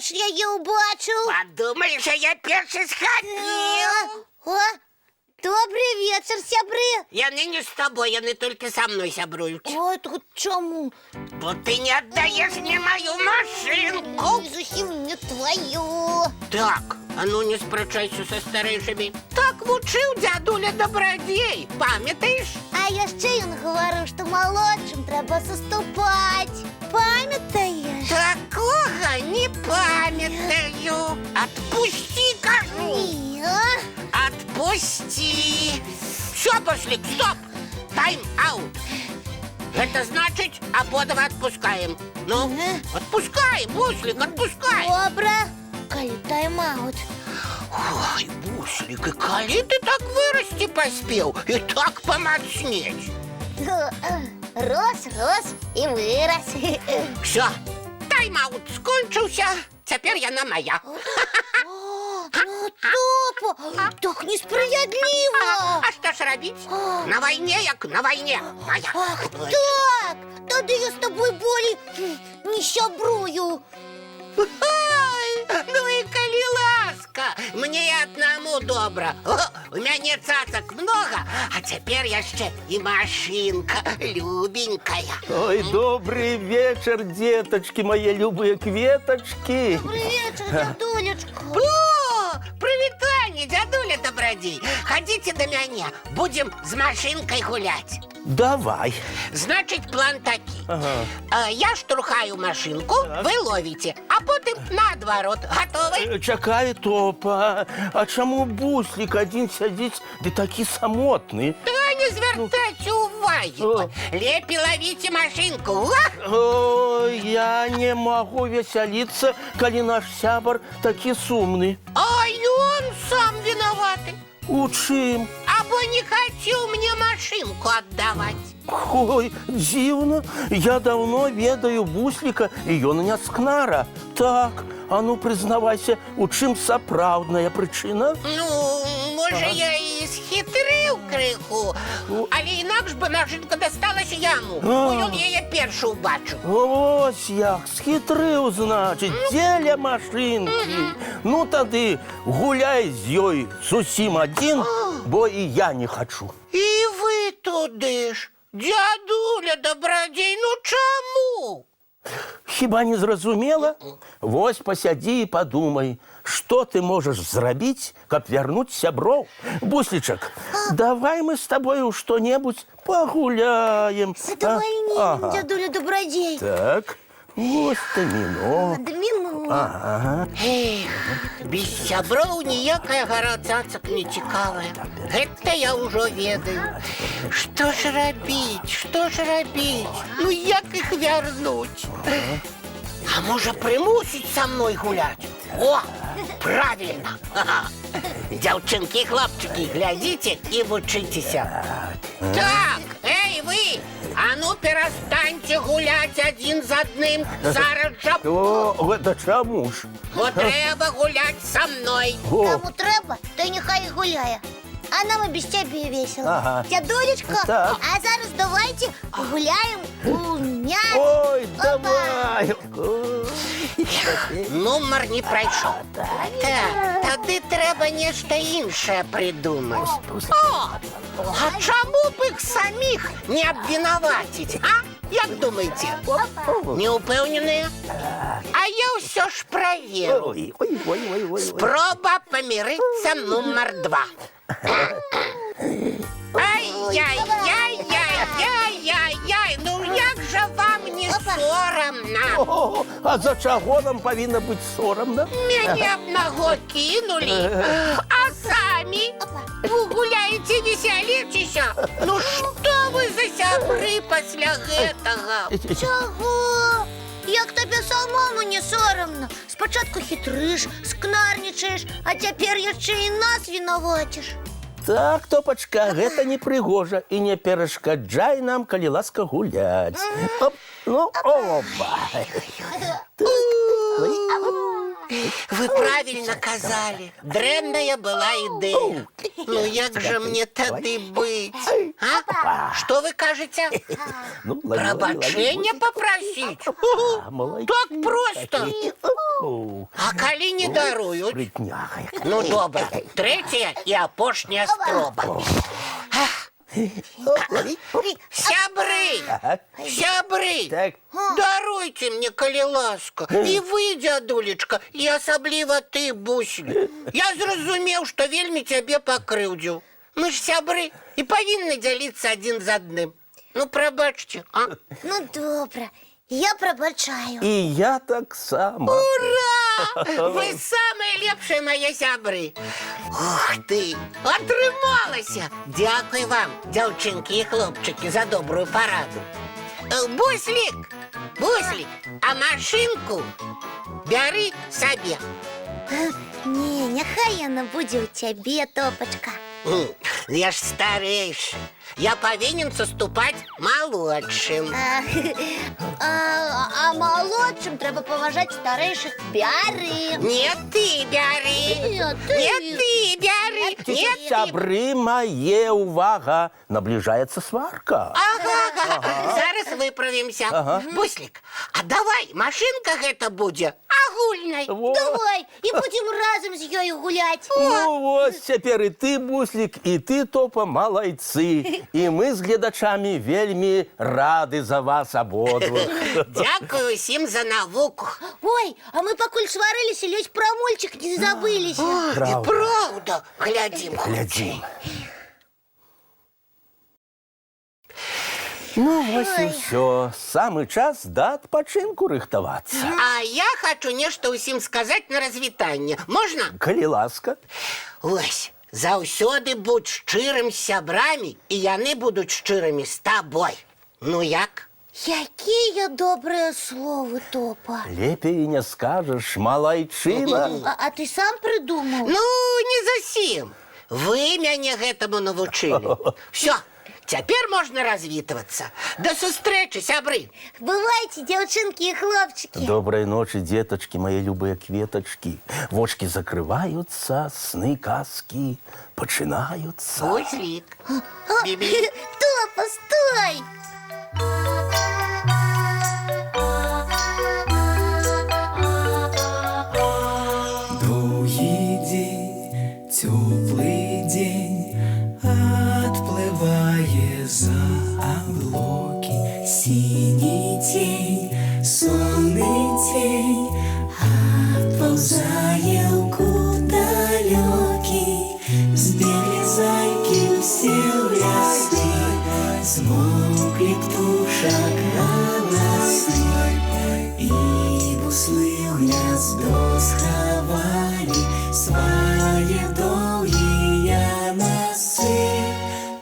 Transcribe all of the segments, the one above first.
першы яе ўбачыў. Падумаеш, а я першы схапіў. О, добры вечар, сябры. Яны не з табой, яны толькі са мной сябруюць. О, тут чаму? Бо ты не аддаеш мне маю машынку. Не зусім не тваю. Так, а ну не спрачайся са старэйшымі. Так вучыў дзядуля Дабрадзей, памятаеш? А яшчэ ён гаварыў, што малодшым трэба саступаць. Памятаеш? Такога не памятаю. Адпусці, кажу. Не, а? Адпусці. Усё, Буслік, стоп. Тайм-аут. Гэта значыць, абодва адпускаем. Ну, адпускай, Буслік, адпускай. Добра. Калі тайм-аут. Ой, Буслік, і калі ты так вырасці паспеў і так памацнець? Рос, рос і вырас. Усё, тайм-аут скончыўся, цяпер яна мая. Ну, Топа, так несправядліва. А што ж рабіць? На вайне як на вайне. Мая. Ах так, тады я з табой болей не сябрую. Ой, ну і калі ласка, мне і аднаму добра. О, у мяне цацак многа, а цяпер яшчэ і машынка любенькая. Ой, добры вечар, дзетачкі, мае любыя кветачкі. Добры вечар, дзядулечка. О, прывітанне, дзядуля Дабрадзей. Хадзіце да мяне, будзем з машынкай гуляць. Давай. Значыць, план такі. Ага. Я штурхаю машынку, вы ловіце, а потым наадварот. Гатовы? Чакай, Топа, а чаму Буслік адзін сядзіць, ды такі самотны? Да не звяртайце увагі. О. Лепей лавіце машынку. Ах! Ой, я не магу весяліцца, калі наш сябар такі сумны. А ён сам вінаваты. У чым? Або не хацеў мне машынку аддаваць. Ой, дзіўна, я даўно ведаю Бусліка, і ён не скнара. Так, а ну прызнавайся, у чым сапраўдная прычына? Ну, можа, я і схітрыў крыху, але інакш бы машынка дасталася яму, бо ён яе першы ўбачыў. Ось як, схітрыў, значыць, дзеля машынкі. Ну тады гуляй з ёй зусім адзін, бо і я не хачу. І вы туды ж. Дзядуля Дабрадзей, ну чаму? Хіба не зразумела? Вось пасядзі і падумай, што ты можаш зрабіць, каб вярнуць сяброў. Буслічак, давай мы з табою што-небудзь пагуляем. З задавальненнем, Ага. дзядуля Дабрадзей. Так, вось даміно. Даміно. Ага. Эх, без сяброў ніякая гара цацак не цікавая. Гэта я ўжо ведаю. Што ж рабіць, што ж рабіць? Ну як іх вярнуць? А можа, прымусіць са мной гуляць? О, правільна! Ага. Дзяўчынкі і хлопчыкі, глядзіце і вучыцеся. Так, эй вы, а ну перастаньце гуляць адзін з адным. Зараз жа. О, гэта чаму ж? Бо трэба гуляць са мной. О, Каму трэба, той няхай і гуляе. А нам і без цябе весела. Ага. Дзядулечка, Так. а зараз давайце пагуляем у мяч. Ой, Опа. давай. Ой. Нумар не прайшоў. Так, тады трэба нешта іншае прыдумаць. О, а чаму б іх саміх не абвінаваціць, а? Як думаеце? Не ўпэўненыя? А я ўсё ж праверу. Ой, ой, ой, ой, ой. Спроба памірыцца нумар два. Ай-яй-яй-яй-яй-яй-яй, ну як жа вам не сорамна? О, а за чаго нам павінна быць сорамна? Мяне аднаго кінулі, а самі вы гуляеце, весяліцеся. Ну што вы за сябры пасля гэтага? Чаго? Як табе самому не сорамна? Спачатку хітрыш, скнарнічаеш, а цяпер яшчэ і нас вінаваціш. Так, Топачка, гэта непрыгожа, і не перашкаджай нам, калі ласка, гуляць. Оп, ну, опа. Вы правільна казалі. Дрэнная была ідэя. Ну як жа мне тады быць? А? Што вы кажаце? Ну, лаві, лаві, лаві. Прабачэння папрасіць? А, малайцы. Так проста. А калі не даруюць? Спрытняга якая. Ну, добра. Трэцяя і апошняя спроба. Сябры! Сябры! Так. Даруйце мне, калі ласка. І вы, дзядулечка, і асабліва ты, Буслік. Я зразумеў, што вельмі цябе пакрыўдзіў. Мы ж сябры і павінны дзяліцца адзін з адным. Ну, прабачце, а? Ну, добра, я прабачаю. І я таксама. Ура! Вы самыя лепшыя мае сябры. Ух ты, атрымалася! Дзякуй вам, дзяўчынкі і хлопчыкі, за добрую параду. Буслік, Буслік, а машынку бяры сабе. Не, няхай яна будзе ў цябе, Топачка. Я ж старэйшы. Я павінен саступаць малодшым. А малодшым трэба паважаць старэйшых. Бяры. Не ты бяры. Не, ты. Не ты бяры. Не ты. Сябры мае, увага, набліжаецца сварка. Ага. Зараз выправімся. Ага. Буслік, а давай машынка гэта будзе агульнай. Во. Давай, і будзем разам з ёю гуляць. Ну вось цяпер і ты, Буслік, і ты, Топа, малайцы. І мы з гледачамі вельмі рады за вас абодвух. Дзякую усім за навуку. Ой, а мы пакуль сварыліся, ледзь пра мульцік не забыліся. І Праўда. праўда, глядзім. Глядзім. Ну вось і ўсё. Самы час да адпачынку рыхтавацца. А я хачу нешта ўсім сказаць на развітанне. Можна? Калі ласка. Ось, заўсёды будь шчырым з сябрамі, і яны будуць шчырымі з табой. Ну як? Якія добрыя словы, Топа. Лепей і не скажаш, малайчына. А ты сам прыдумаў? Ну, не зусім. Вы мяне гэтаму навучылі. Всё, цяпер можна развітвацца. Да сустрэчы, сябры. Бывайце, дзяўчынкі і хлопчыкі. Добрай ночы, дзетачкі, мае любыя кветачкі. Вочкі закрываюцца, сны казкі пачынаюцца. Буслік. Бібі. Топа, стой! Доўгі дзень, цёплы дзень адплывае за аблокі. Сіні цень, сонны цень адпаўзае ў кут далёкі. Збеглі зайкі ўсе ў лясы, змоўклі птушак галасы. І буслы ў гняздо схавалі свае доўгія насы.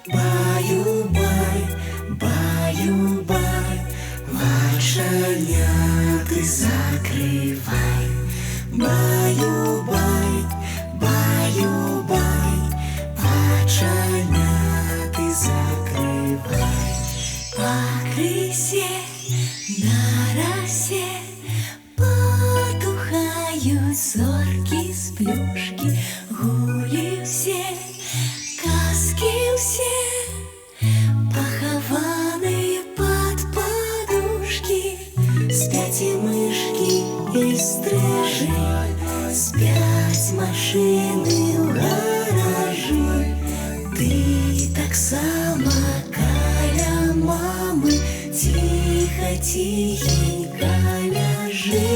Баю-бай, баю-бай, вачаняты закрывай. Баю-бай, баю-бай, вачаняты закрывай. Пакрысе на расе потухаюць зоркі сплюшкі, гулі ўсе, казкі ўсе, пахаваныя пад падушкі. Спяць і мышкі, і стрыжы, спяць машыны ў гаражы. Ты таксама каля мамы ціха, ціхенька ляжы.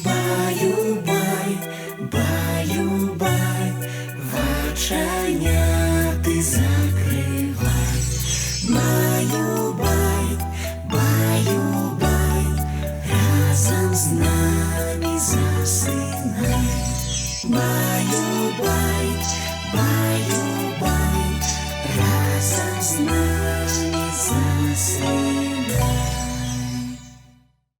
Баю-бай, баю-бай, вачаняты закрывай. Баю-бай, баю-бай, разам з намі засынай. Баю-бай, баю-бай, разам з намі засынай.